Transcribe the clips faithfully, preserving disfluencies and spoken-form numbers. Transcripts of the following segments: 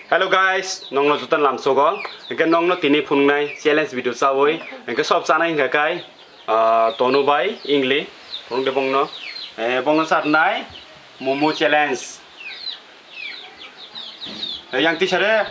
Hello guys, nongno joto lamsogo. Hingke nongno tini phunuknai challenge video chawi. Hingke sob chanai hingka kai, ah, Tonu bai Ingli. Phunukde bongno. Eh, bongno charnai Momo challenge. Eh, yang tisare.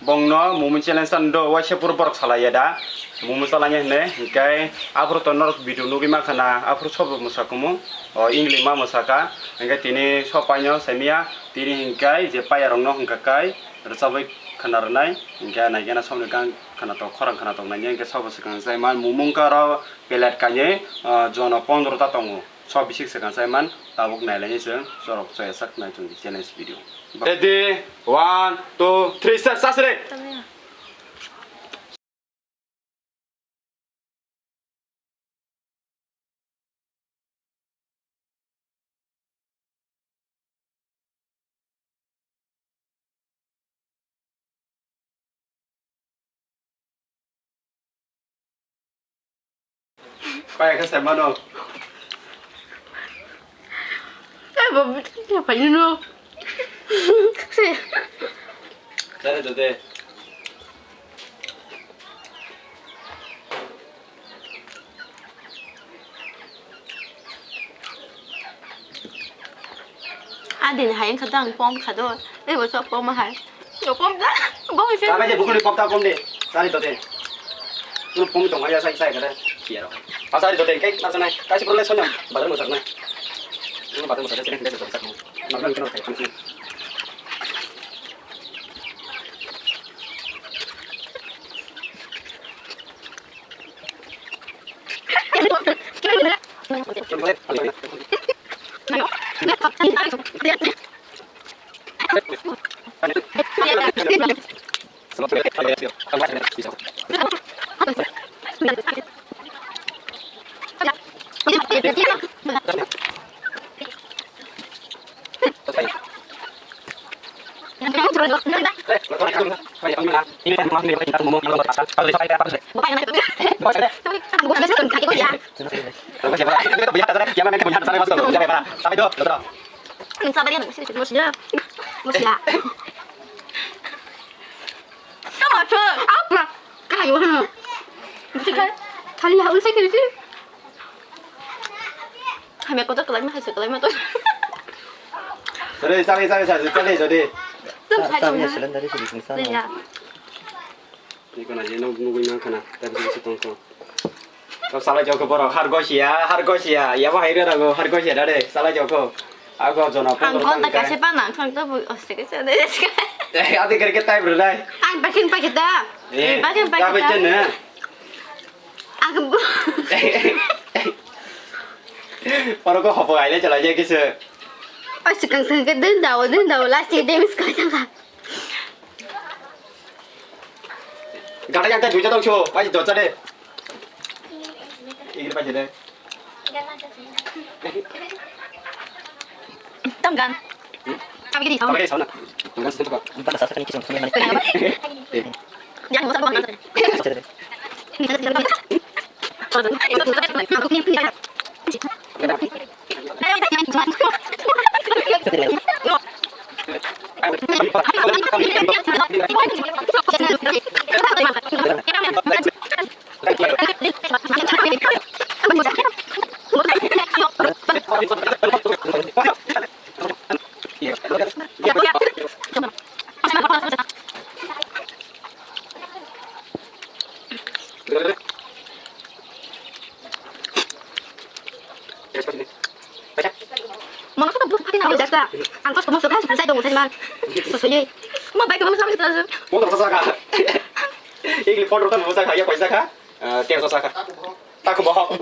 Bongno Momo challenge tan do waisa puro borok salai ya da. Momo chalai ya hine. Hingke aphuru to norok video nugui mankha na. Aphuru sob mwsakumu. O Ingli ma mwsaka. Hingke tini sob paino saimia. Tini hingke je payarokno hingka kai. Rwchabwi khna rwnai, hingke naikhe na somni gang khnatok, khorang khnatok naikhe, hingke sabo swkang jai man, mumung karo pelet kainwi, ah, jono pondro ta tongo, so bisik swkang jai man, tabuk nailainai chwng, chorok choya sak nai chwng challenge video. Ready, one, two, three, start, sasre. Pai khe sai mano. Eh, bo, bo, bo, bo, no. Dale, dale. Adin hai wngkha dang pom kha do. Ei bo sok pom hai. Yo pom da. Bo hai. Sabai je bukuni pom ta pom de. Sari to de. Tunu pom tong ya sai sai kada. Siaro. Asari to de kai na sanai. Kai si problem sonya. Badar mo sakna. Tunu badar mo sakna sini kita to sakna. Nang nang kena kai. Mosla. Tamo to. Apa? Kayo ha. Bukan. Kali ya usah kiri. Kami kotor kelai mah, hasil kelai mah to. Sorry, sorry, sorry, sorry, sorry, sorry. Tuh, saya tuh. Iya. Iko na je nog nugui mankha na, ta bisi tongkho. To salai jokho borok, har gosia, har gosia, yabo hai rwrago, har gosia da de, salai jokho. Ako jono ang pondro gonta tangkha. Kaisa pa nang thang to bui oste kaisa de. Eh, ate kere ke tai bro dai. Ang bakin pakita. Eh, bakin pakita. Tabe chene. Ang bu. Oro ko hopo aile chala je kisu. Oste kang sing ke din dawo, din dawo, last day mis ko thang. Gata yang duita tong so, pai docha de. Ini pai de. Tonggan. Kami gini, tong. Kami gini, sauna. Tonggan sentuh, Pak. Bukan dasar kan ini kisah, sentuh mana? Yang mau satu bang. Mono saka bus pakai nang jaska. Angkos kamu sudah selesai dong, saya man. Susuye. Mau baik kamu sama kita. Mau terpaksa kah? Ini pondro kan mau saya kaya paisa kah? Eh, tiga ratus kah? Taku bohong.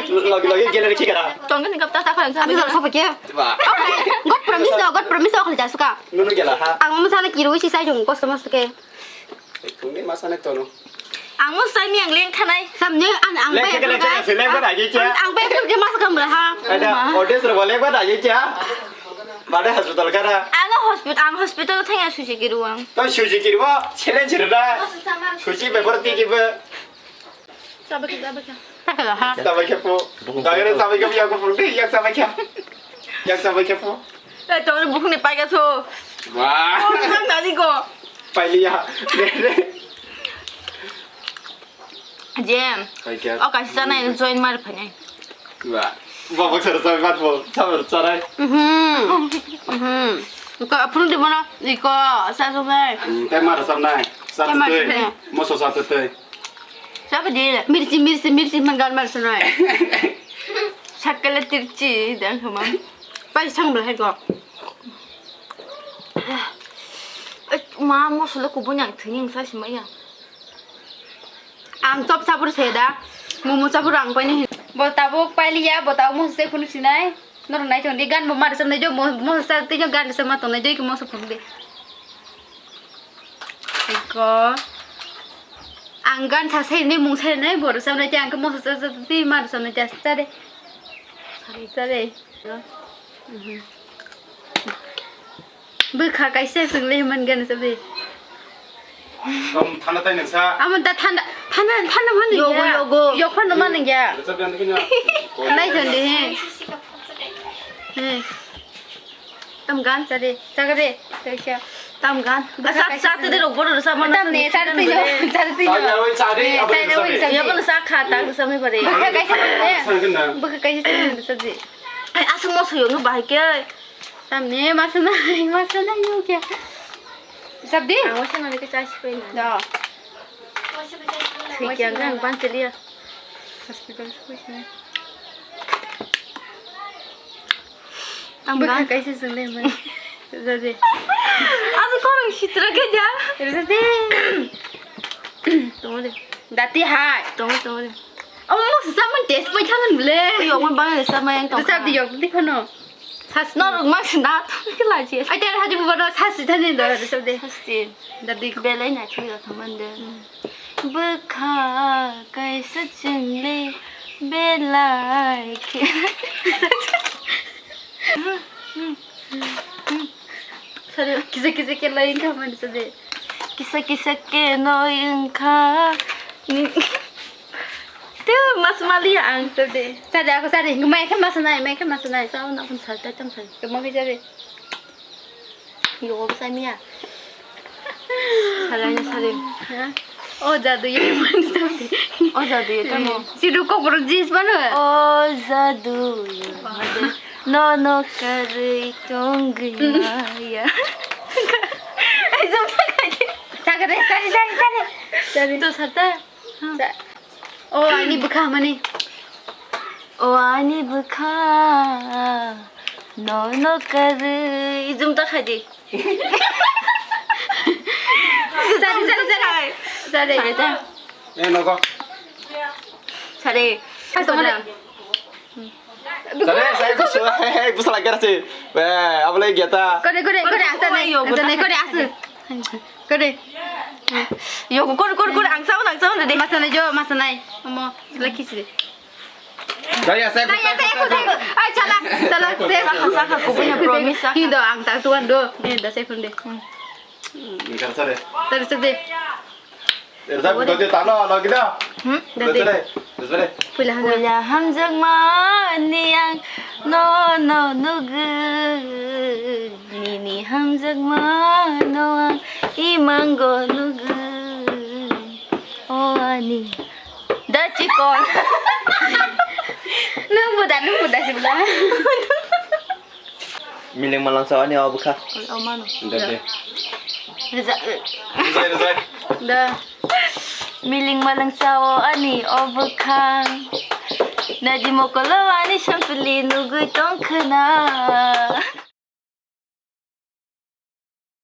Lagi lagi gila ni kira. Tongkan ni kapta tak kan. Abi zor sopa kya? Coba. God promise do, God promise do khali jasuka. Nunu gila ha. Ang mo sana kiru si sai dong, kos mas ke. Tungni masane tono. Ang mo sai mi ang leng thanai. Samne an ang bai. Leng thanai, leng thanai, leng thanai, leng thanai. Ang bai ke mas kam ha. Ada audience ro leng thanai cha. Bade hospital kara. Ang hospital, ang hospital thang ya suji kiru ang. To suji kiru ba, challenge ro da. Suji paper tiki ba. Sabaki, sabaki. Sabaki po. Dagare sabaki ya ko pun ya sabaki. Ya sabaki po. Eh, to bukhni pai ga so. Wah. Oh, nang tadi ko. Pailiya. Jem. Paikya. Oh, kasi sana ini join mar phane. Wah. Wah, baksa rasa mat bo. Sabar sarai. Mhm. Mhm. Ko apun di mana? Iko sa so nai. Hmm, tei mar sam nai. Sa Tei mar tei. Sam nai. Moso sa tei. Sabo di. Mirchi, mirchi, mirchi man gan mar sanai. Sakala tirchi dan hama. Pai sang bla hai go. Eh, ma moso le kubo nyang thini sa sima ya. Ang chop chapur se da. Momo chapur ang pai ni. Bo tabuk pai liya, bo tabuk moso se phunu sinai. Norok nai tong di, gan bo mar sam nai jo, mo-, moso sa tei jo gan sa ma tong nai jo, ki moso phunu de. Eko. Ang gan sa sai ni mung sai nai bo rwchap nai te ang khe moso cha cha twi ma rwchap nai te cha de. Cha de. Mhm. Bwkha kaisa chwng le man gan sa de. Tom thanda tai nang sa. Amo da thanda, thanda, thanda man Yogo, ya. Yogo. Yok phano man ya. Rwchap yang kanya. Nai thon de he. He. Tam gan chare, chagre, kaisa. Tam gan. Bwkha Asa kaisa sa te de rok boro sa mana Tam ne, chare twi no, chare twi no. Chare, oi, chare, Ne, abo chare, rwchap oi, de. Chare. Ya bono sa kha ta rwchap me bare. Bwkha kaisa chare. Sangkana. Bwkha kaisa chare rwchap de. Ai, aswk moso yo no bahai ke. Tam ne, masa nai, masa nai yo kya. Rwchap de. Ang wasa nani ke chasi pai na. Do. Thwi kya gang ban chaliya. Hospital thwi kya. Tam Bwkha gan. Kaisa chwng le man. Rwchap de. Abo korang sitra khe ja. Rwchap de. Tongo de. Dati hai. Tongo, tongo de. Amo moso sa man test pai thaman bole. Yok man bang sa ma yang tong. Rwchap de yok di phano. Sas no ruk mang sina to ke la ji. Ai ter haji bu no sas thani do rwchap de. Sas de. Dati. Belai na thwi thaman de. Bwkha kaisa chwng le belai khe. Sorry, kisa kisa khe lai wngkha mani sade. Kisa kisa khe noi wngkha. Tei mas maliya ang sade. Sade, ako sade. Mai khe mas nai, mai khe mas nai. Sao na pun sal tai tam sal. Kemo khe sade. Yogo bwsai miya. Salai ni sari. O jadu ye mani sari. O jadu ye tamo. Sidu kokborok jis bano. O jadu ye mani. No no karwi tongwi maya. Ai jom. Sagare sari sari sari. Sari to sata. Sa-, o ani bwkha mani. O ani bwkha. No no karwi. Jumta khaidi. Sari sari sari. Sari. Sari ta. Eh, nogo. Sari. Sari. Sare, sare, busu, hei, hei, busu lagi sih. Weh, apa lagi kita? Kore, kore, kore, asa nai, asa nai, kore, asa. Kore. Yo, kore, kore, kore, ang sao, ang sao, deh. Masa nai jo, masa nai. Omo, lagi sih. Saya, saya, Saya, saya, saya, saya. Ay, chala, chala, saya. Saka, saka, kubunya promise, saka. Hindo, ang tak tuan do. Hindo, saya pun deh. Ini kan sare. Tadi sedih. Ersa buka dia tanah lagi dah. Hmm? Dati. Betul deh. Betul deh. Puila hana. Puila hamjakma niyang no no nugwi. Nini hamjakma no ang imango nugwi. O ani. Da chikon. Nung buda, nung buda sibla. Miling malang sao ani o bwkha. Oi, o mano. Dede. Reza-, Reza, reza. Da. Miling malang sao ani o bwkha. Nadi mokolo ani sampili nugwi tongkhwna.